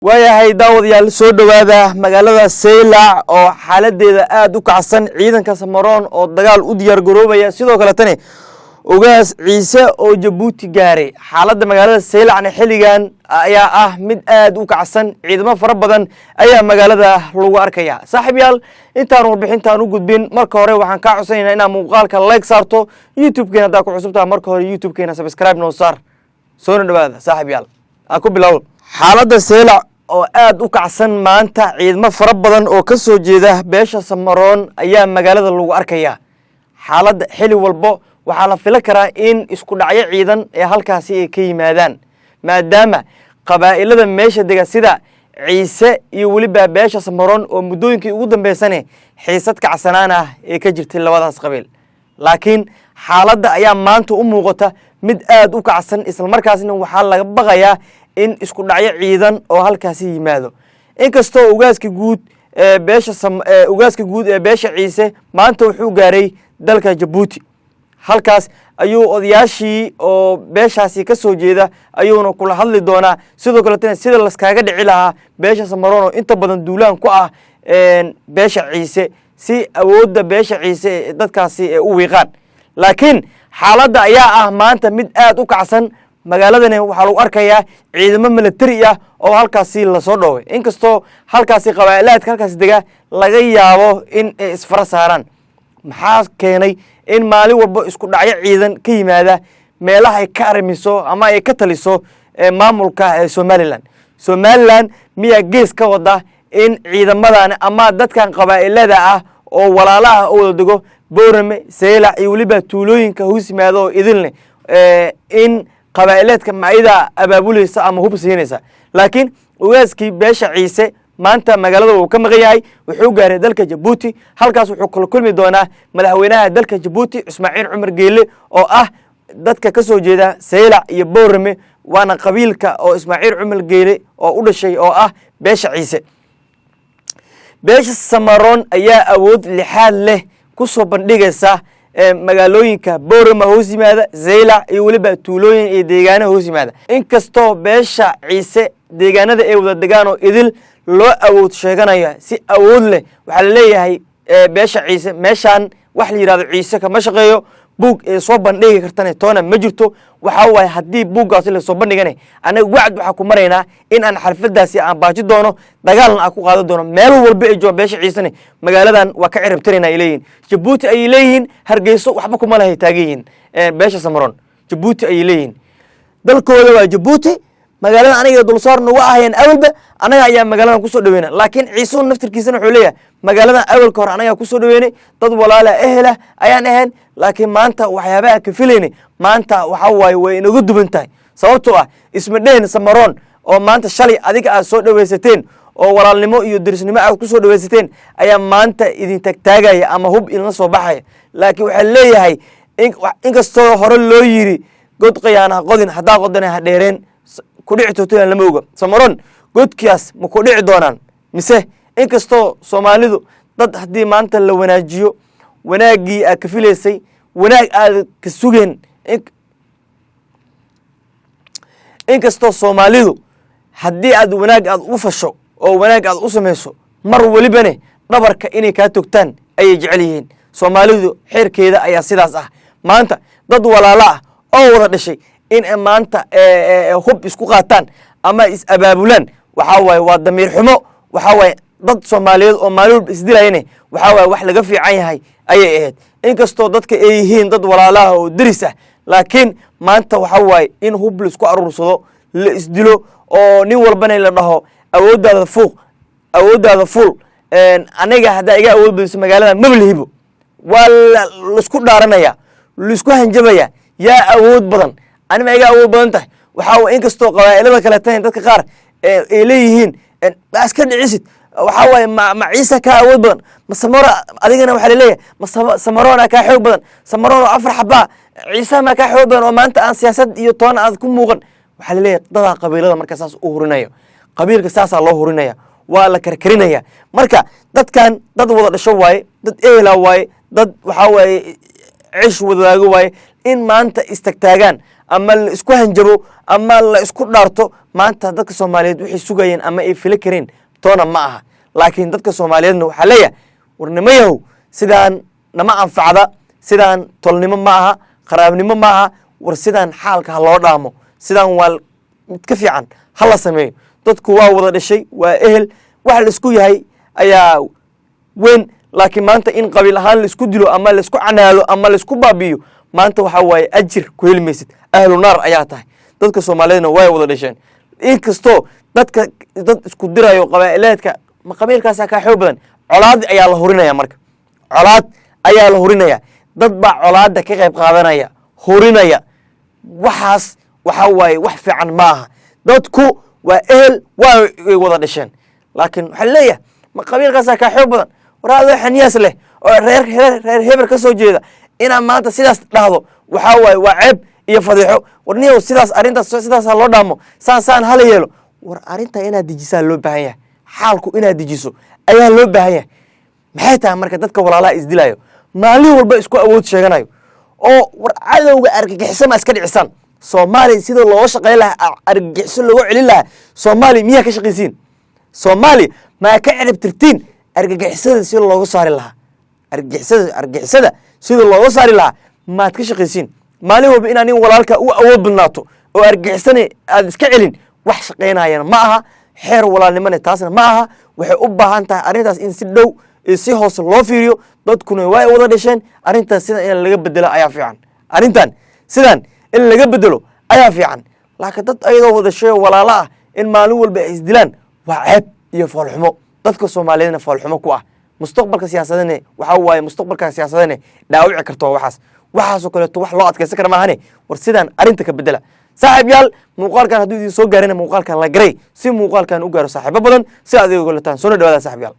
Waayahay daawadayaal, soo dhowaada. Magaalada Saylac oo xaaladeeda aada u kacsan, ciidanka Samaroon oo dagaal u diyaar garoobaya, sidoo kaletana Ogaas Ciise oo Jabuuti gaaray. Xaaladda magaalada Saylacna xilligan ayaa ah mid aada u kacsan, ciidamo fara badan ayaa magaalada lagu arkaya. Saaxiib yaal, intaan warbixintaan u gudbin, marka hore waxaan kaa codsanaynaa inaad muuqaalka like saarto, YouTube-keena haddaa ku cusubtaha marka hore YouTube-keena subscribe noo saar. Soona dhawaada saaxiib yaal, aan ku bilowno xaaladda Seylac oo aada u kacsan. Maanta ciidamo fara badan oo ka soo jeeda beesha Samaroon ayaa magaalada lagu arkaya. Xaaladda xili walbo waxaa la filo karaa in isku dhacyo ciidan ee halkaasi ay ka yimaadaan, maadaama qabaa'ilada meesha dega sida Ciise iyo weliba beesha Samaroon oo muddooyinkii ugu dambeysane xiisad kacsanaan ah ee ka jirtay labadaas qabiil. Laakiin xaaladda ayaa maanta u muuqata mid aada u kacsan, islamarkaasna waxaa laga baqayaa in isku dhacyo ciidan oo halkaasi yimaado. Inkastoo ugaaska guud ee beesha, ugaaska guud ee beesha Ciise maanta wuxuu gaaray dalka Jabuuti, halkaas ayuu odayaashii oo beeshaasi ka soo jeeda ayuuna kula hadli doonaa. Sidoo kaletana sida laskaaga dhici lahaa beesha Samaroon oo inta badan duulaan ku ah beesha Ciise, si awoodda beesha Ciise dadkaasi ay u wiiqaan. Laakiin xaaladda ayaa ah maanta mid aada u kacsan. Magaaladani waxaa lagu arkayaa ciidamo militari ah oo halkaasi lasoo dhooway, inkastoo halkaasi qabaa'ilaadka halkaasi dega laga yaabo in ay isfara saaraan. Maxaa keenay in maalin walba isku dhacyo ciidan ka yimaada meelaha ay ka arrimiso ama ay ka taliso maamulka ee Somaliland? Somaliland miyaa gees ka wada in ciidamadan ama dadkan qabaa'ilada ah oo walaalaha oo wada dego Boorame, Seylac iyo weliba tuulooyinka hoos yimaado oo idinleh, in qabaa'ileedka ma ayadaa abaabulaysa ama hub siinaysa? Laakiin ugaaskii beesha Ciise maanta magaalada wuu ka maqan yahay, wuxuu gaaray dalka Jabuuti. Halkaas wuxuu kula kulmi doonaa madaxweynaha dalka Jabuuti, Ismaaciil Cumar Geele, oo ah dadka ka soo jeeda Saylac iyo Boorame, waana qabiilka oo Ismaaciil Cumar Geele oo u dhashay oo ah beesha Ciise. Beesha Samaroon ayaa awood lixaad leh ku soo bandhigaysa magaalooyinka Boorama hoos yimaada, Zaylac iyo weliba tuulooyin iyo deegaana hoos yimaada. Inkastoo beesha Ciise deegaanada ay wada degaan oo idil loo awood sheeganaya si awood leh, waxaa laleeyahay beesha Ciise meeshaan wax la yidhahdo Ciise kama shaqeeyo, buug ee soo bandhigi kartana toona ma jirto. Waxaa waaye haddii buuggaasi lasoo bandhigana, annaga wacd waxaa ku maraynaa in aan xalfadaasi aan baaji doono, dagaalna aan ku qaadan doono. Meel walba ay joogaan beesha Ciisene magaaladan waa ka ciribtirayna ay leeyihin. Jabuuti ayay leeyihiin, Hargeyso waxba kuma lahay taagan yihiin. Beesha Samaroon Jabuuti ayay leeyihiin, dalkooda waa Jabuuti. Magaalada aniga dulsaar nagu ahayeen awalba, annaga ayaa magaaladan kusoo dhaweyna. Laakiin Ciisuhu naftirkiisana wuxuu leeyahay magaaladan awalka hore anagaa kusoo dhaweynay, dad walaala ehela ayaan ahayn, laakiin maanta waxyaabaha ka filaynay maanta waxa waaye way inaga duwan tahay, sababtoo ah isma dhehen Samaroon oo maanta shalay adiga aad soo dhawaysateen oo walaalnimo iyo derisnimo aad kusoo dhawaysateen ayaa maanta idin tagtaagaya ama hub idinla soo baxaya. Laakiin waxaa leeyahay, inkastoo hore loo yiri god qayaana ha qodin, haddaa qodana ha dheereen, kudhici tootona lama oga. Samaroon godkaas ma ku dhici doonaan mise? Inkastoo Soomaalidu dad haddii maanta la wanaajiyo, wanaaggii aad ka filaysay wanaag aad ka sugeen, inkastoo Soomaalidu haddii aad wanaag aad u fasho oo wanaag aad u samayso, mar welibane dhabarka inay kaa togtaan ayay jecel yihiin. Soomaalidu xeerkeeda ayaa sidaas ah. Maanta dad walaalo ah oo wada dhashay in ay maanta hub isku qaataan ama is abaabulaan, waxaa waaye waa damiir xumo. Waxaa waaye dad Soomaaliyeed oo maalin walba isdilayane, waxaa waaye wax laga fiican yahay ayay ahayd. Inkastoo dadka ay yihiin dad walaalaha oo deris ah, laakiin maanta waxaa waaye in hub la isku aruursado, la isdilo oo nin walbana la dhaho awooddaada fuuq, awooddaada fuul, aniga haddaa iga awood badiso magaalada maba lihibo. Waa laisku dhaaranaya, laisku hanjabaya, yaa awood badan, anima iga awood badan tahay. Waxaa waye inkastoo qabaa'ilada kaleetana dadka qaar ay leeyihiin ma iska dhicisid, waxaa waaye ma Ciisa kaa awood badan ma Samaro? Adigana waxaa laleeyahay ma Samaroona kaa xoog badan? Samaroon oo afar xabaa, Ciisaha maa kaa xoog badan oo maanta aan siyaasad iyo toona aad ku muuqan? Waxaa laleeyahay dadaa qabiilada marka saas u hurinayo, qabiilka saasaa loo hurinaya, waa la karkarinaya. Marka dadkan dad wada dhasho waaye, dad ehela waaye, dad waxaa waaye ceesh wadaago waaye. In maanta istagtaagaan ama la isku hanjabo ama la isku dhaarto, maanta dadka Soomaaliyeed waxay sugayeen ama ay fili kareen toona ma aha. Laakiin dadka Soomaaliyeedna waxaa leeyahay, warnimo yahow, sidaan nama anfacda, sidaan tolnimo ma aha, qaraabnimo ma aha. War sidaan xaalka ha loo dhaamo, sidaan waa mid ka fiican ha la sameeyo. Dadku waa wada dhashay, waa ehel, wax la isku yahay ayaa weyn. Laakiin maanta in qabiil ahaan laisku dilo ama laisku canaado ama laisku baabi'iyo, maanta waxaa waaye ajir ku heli maysid, ahlu naar ayaa tahay. Dadka Soomaaliyeedna way wada dhasheen. Inkastoo dadka dad isku dirayo qabaa'ileedka, ma qabiilkaasaa kaa xoog badan, colaad ayaa la hurinaya. Marka colaad ayaa la hurinaya, dad baa colaadda ka qayb qaadanaya, hurinaya. Waxaas waxaa waaye wax fiican ma aha. Dadku waa ehel, waa way wada dhasheen, laakiin waxaa leeyahay, ma qabiilkaasaa kaa xoog badan? War adoo xaniyaas leh oo reer heber ka soo jeeda, inaad maanta sidaas dhahdo waxaa waaye waa ceeb iyo fadiixo. War niyow, sidaas arrintaas sidaasaa loo dhaamo, saan saan hala yeelo. War arrintaa inaad dejisaa loo baahan yahay, xaalku inaad dejiso ayaa loo baahan yahay. Maxay tahay marka dadka walaalaha isdilayo, maalin walba isku awood sheeganayo? Oo war cadowga argagixiso ma iska dhicisaan? Soomaaliya sida looga shaqayn lahaa, argagixiso looga celin lahaa, Soomaaliya miyaa ka shaqaysiin? Soomaaliya maa ka cirib tirtiin argagixisada sida looga saari lahaa? Argagixisada sida looga saari lahaa maad ka shaqaysiin? Maalin walba inaa nin walaalka u awood badnaato oo argagixisana aad iska celin, wax shaqaynayana ma aha. Xeer walaalnimone taasna ma aha. Waxay u baahan tahay arrintaas in si dhow iyo si hoose loo fiiriyo. Dadkuna way wada dhasheen. Arrintaas sidan in laga bedelo ayaa fiican, arrintan sidan in laga bedelo ayaa fiican. Laakiin dad ayadoo wada dhashay oo walaalo ah in maalin walba ay isdilaan waa ceeb iyo foolxumo, dadka Soomaaliyeedna foolxumo ku ah. Mustaqbalka siyaasadene waxaa waaye, mustaqbalka siyaasadene dhaawici karto waxaas. Waxaasoo kaleeto wax loo adkaysan kara maahane. War sidaan arrinta ka bedela, saaxiib yaal. Muuqaalkan hadduu idin soo gaarina, muuqaalkan la garay si muuqaalkan u gaaro saaxiibo badan, si adiga goletaan. Soona dhawaada, saaxiib yaal.